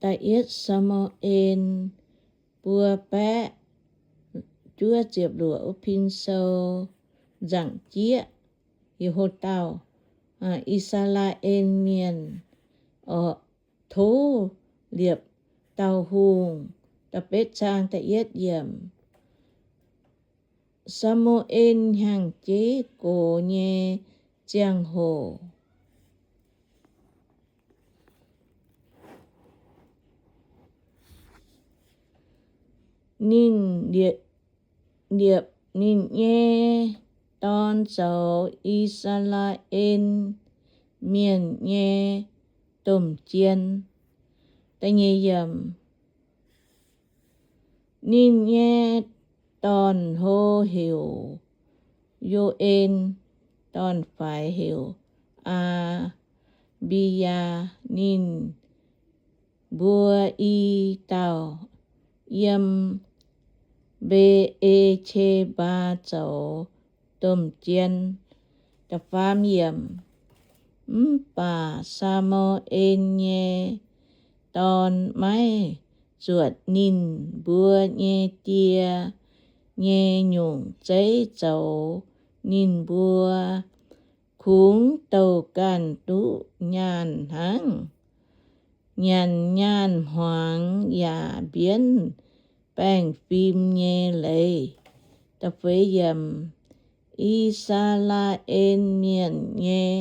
Da'yietv Saa^mu^en buo baeqv juov ziepc luoqc wuov pin sou nzaangc jieqv, heuc hlo dauh I^saa^laa^en Mienh oc, tov liepc dauh hungh. Da'betv zaang da'yietv yiemc. Saa^mu^en hnyangx-jeiv gox nyei ziangh hoc, ninh liepc ninh nyei dorn zoux I^saa^laa^en Mienh nyei domh jien. Ninh nyei dorn-hlo heuc Yo^en, dorn-faix heuc Aa^mbi^yaa. Ninh mbuo i dauh yiem Mbe^e^qe^mbaa zoux domh jien. Mv baac Saa^mu^en nyei dorn maiv zuotc ninh mbuo nyei die nyei nyungc zeiv zoux. Ninh mbuo kungx douh ganh duqv nyaanh hnangv, nyanc nyaanh hmuangx yaac mbienv baengh fim nyei leiz. I^saa^laa^en Mienh nyei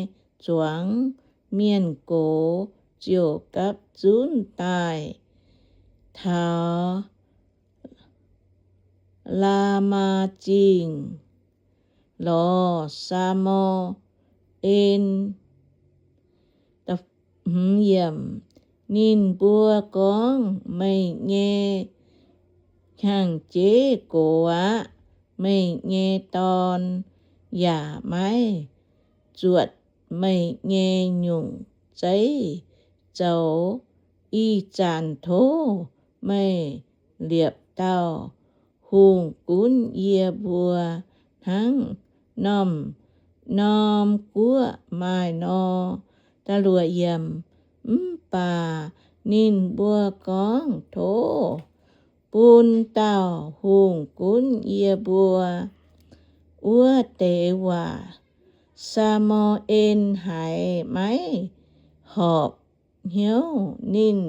zuangx mienh gox ziouc gapv zunv daaih taux Laamaa Zingh lorz Saa^mu^en. Ninh mbuo gorngv, Meih nyei hnyangx-jeiv gox aqv. Meih nyei dorn yaac maiv zuotc meih nyei nyungc zeiv zoux. Ih zanc tov meih liepc dauh hungh gunv yie mbuo hnangv norm-norm guoqv maaih nor. Mv baac ninh mbuo gorngv, Tov bun dauh hungh gunv yie mbuo. Wuov deix waac Saa^mu^en haiz maiv horpc hnyouv, ninh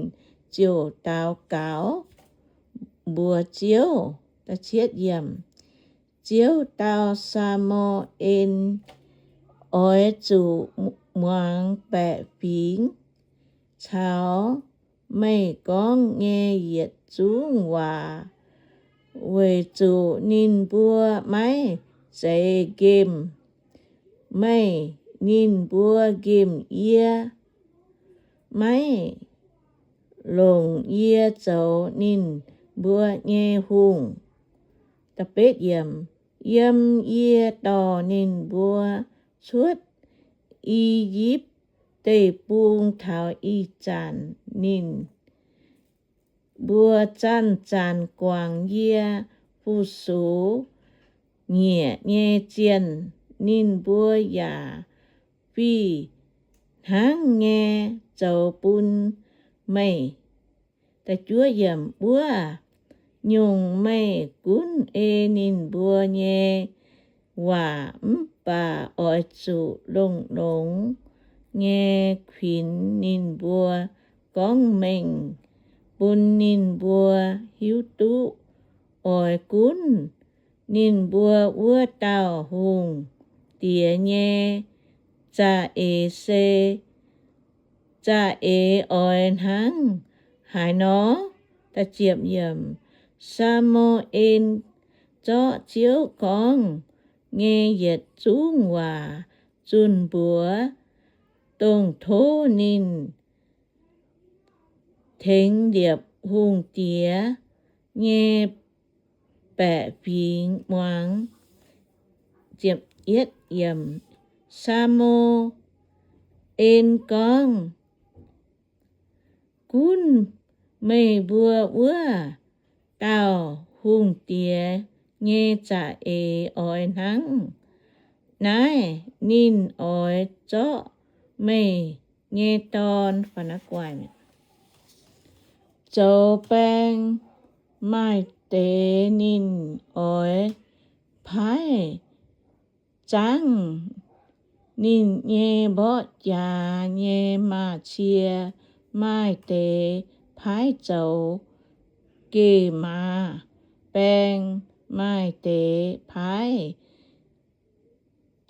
ziouc daux gaux mbuox Ziouv. Ziouv dau Saa^mu^en, Oix zuqc muangx baeqc fingx caux meih gorngv nyei yietc zungv waac, weic zuqc ninh mbuo maiv zeiz nqemh meih. Ninh mbuo nqemh yie, maiv longc yie zoux ninh mbuo nyei hungh. Yiem yie dorh ninh mbuo cuotv I^yipv Deic-Bung taux ih zanc, ninh mbuo zanc-zanc guangc yie fu-sux nyiec nyei zienh. Ninh mbuo yaac fih hnangv nyei zoux bun meih. Wuov nyungc, meih gunv ei ninh mbuo nyei waac, mv baac oix zuqc longx-longx nyei kuinx ninh mbuo gorngv mengh bun ninh mbuo hiuv duqv. Oix gunv ninh mbuo wuov dauh hungh diex nyei za'eix se, za'eix oix hnangv haaix nor? Saa^mu^en zorqv Ziouv gorngv nyei yietc zungv waac zunh mbuox, dongh tov ninh tengx liepc hungh diex nyei baeqc fingx muangx. Saa^mu^en gorngv, Gunv meih mbuo wuov dauh hungh diex nyei za'eix oix hnangv naaiv. Ninh oix zorqv meih nyei dorn, fai naaiv guaih mi'aqv, zoux baeng. Maaih deix ninh oix paaiv zangv ninh nyei mborqv jaax nyei maaz-cie. Maaih deix paaiv zoux geh maaz baeng. Maaih deix paaiv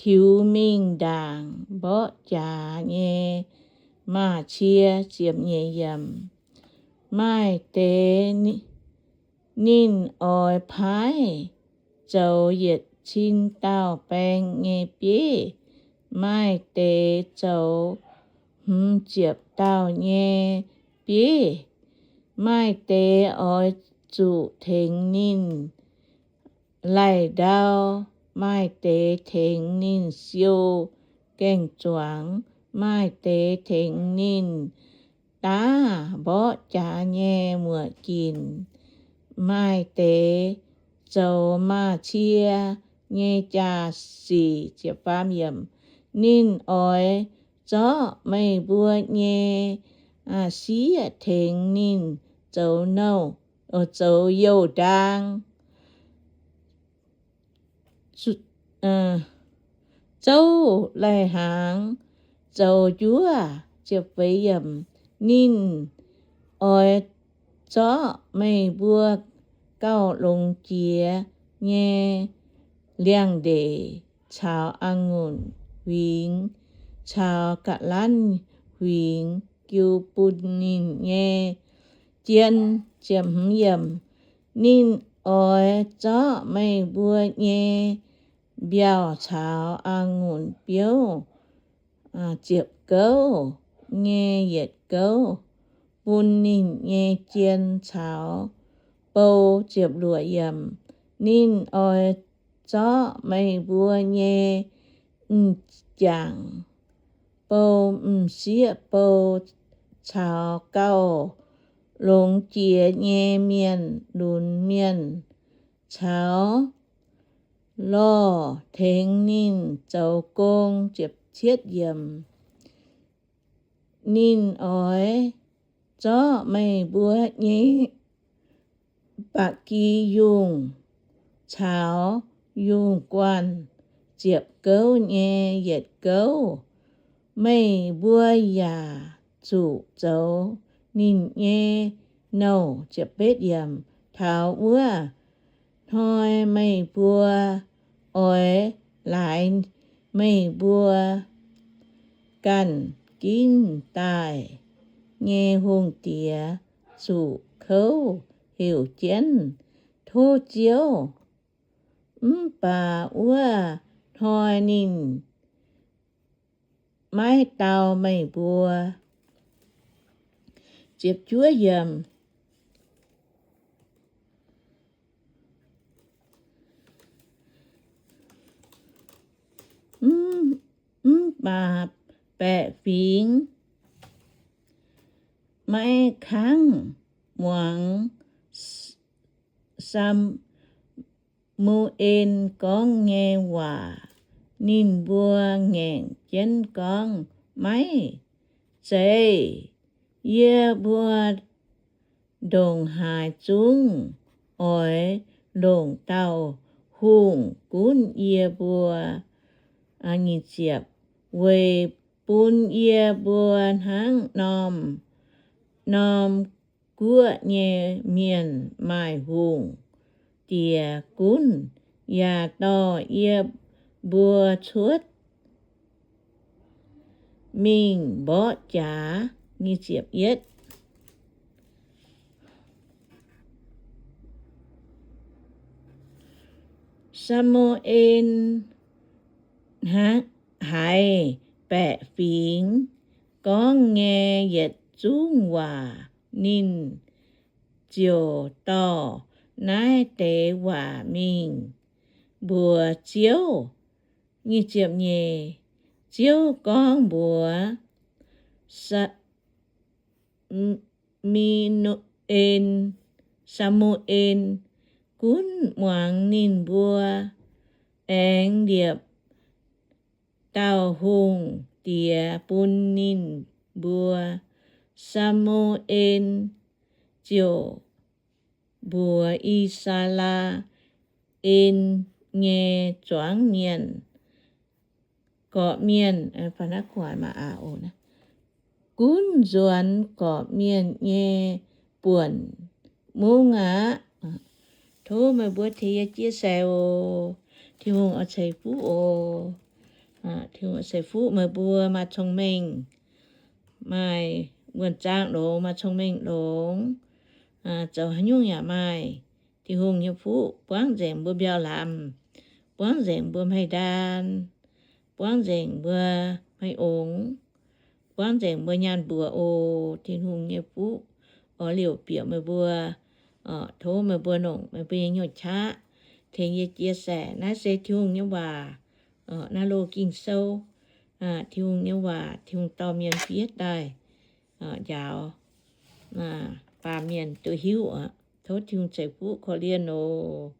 tiux mingh ndaangc mborqv jaax nyei maaz-cie. Maaih deix ninh oix paaiv zoux yietc cin dauh baeng nyei bieiv. Maaih deix zoux hmz ziepc dauh nyei bieiv. Maaih deix oix zuqc tengx ninh laih ndau. Maaih deix tengx ninh siou gaeng-zuangx. Maaih deix tengx ninh daav mborqv jaax nyei muoc ginc. Maaih deix zoux maaz-cie nyei jaa-sic. Ninh oix zorqv meih mbuo nyei sieqv tengx ninh zoux nouh, zoux youh ndaang. Zouv lai-hnaangx zoux njuov. Ninh oix zorqv meih mbuo gauh longx jiex nyei liangx-ndeic caux a'ngunc huingx caux ga'lanv huingx jiu bun ninh nyei jien. Ninh oix zorqv meih mbuo nyei mbiauh caux a'ngunc biouv ziepc gouv nyei yietc gouv bun ninh nyei jien caux bou. Ninh oix zorqv meih mbuo nyei m'jangc bou, m'sieqv bou, caux gauh longx jiex nyei mienh lunx mienh caux lorh tengx ninh zoux gong. Ninh oix zorqv meih mbuo nyei ba'gi yungh caux yungh guanh ziepc gouv nyei yietc gouv. Meih mbuo yaac zuqc zoux ninh nyei nouh. Taux wuov hnoi meih mbuo oix laaix meih mbuo ganh ginv daaih nyei hungh diex zuqc kouv heuc jienv tov Ziouv, mv baac wuov hnoi ninh maiv dau meih mbuo. Mv baac baeqc fingx maiv kangv muangx Saa^mu^en gorngv nyei waac. Ninh mbuo ngaengc jienv gorngv, Maiv zeiz. Yie mbuo ndongc haaix zungv oix longc dauh hungh gunv yie mbuo, weic bun yie mbuo hnangv norm-norm guoqv nyei mienh maaih hungh diex gunv, yaac dorh yie mbuo cuotv mingh mborqv jaax. Saa^mu^en haiz baeqc fingx gorngv nyei yietc zungv waac, ninh ziouc dorh naaiv deix waac mingh mbuox Ziouv. Ziouv gorngv mbuox Saa^mu^en, Saa^mu^en gunv muangx ninh mbuo, aengx liepc dauh hungh diex bun ninh mbuo. Saa^mu^en ziouc mbuox I^saa^laa^en nyei zuangx mienh, gorqv-mienh, gunv nzuonx gorqv-mienh nyei buonc mungv aqv. Tov meih mbuo tengx yie chia sẻ oc. Tin-Hungh oix ceix fuqv oc. Tin-Hungh oix ceix fuqv meih mbuo maaih cong-mengh, maaih wuonh zaang longx, maaih cong-mengh longx, zoux haaix nyungc yaac maaih. Tin-Hungh nyei fuqv buangv nzengc mbuo mbiauh lamz, buangv nzengc mbuo hmei ndaan, buangv nzengc mbuo hmei ongx, buangv nzengc mbuo nyaanh mbuoqc oc. Tin-Hungh nyei fuqv oix liouc bieqc meih mbuo. Tov meih mbuo longc meih mbuo nyei hnyouv qaqv tengx yie chia sẻ. Naaiv se Tin-Hungh nyei waac. Naaiv loz Ging-Sou, Tin-Hungh nyei waac, Tin-Hungh dorh mienh fiev daaih njaaux baamh mienh duqv hiuv oc. Tov Tin-Hungh ceix fuqv korv-lienh oc.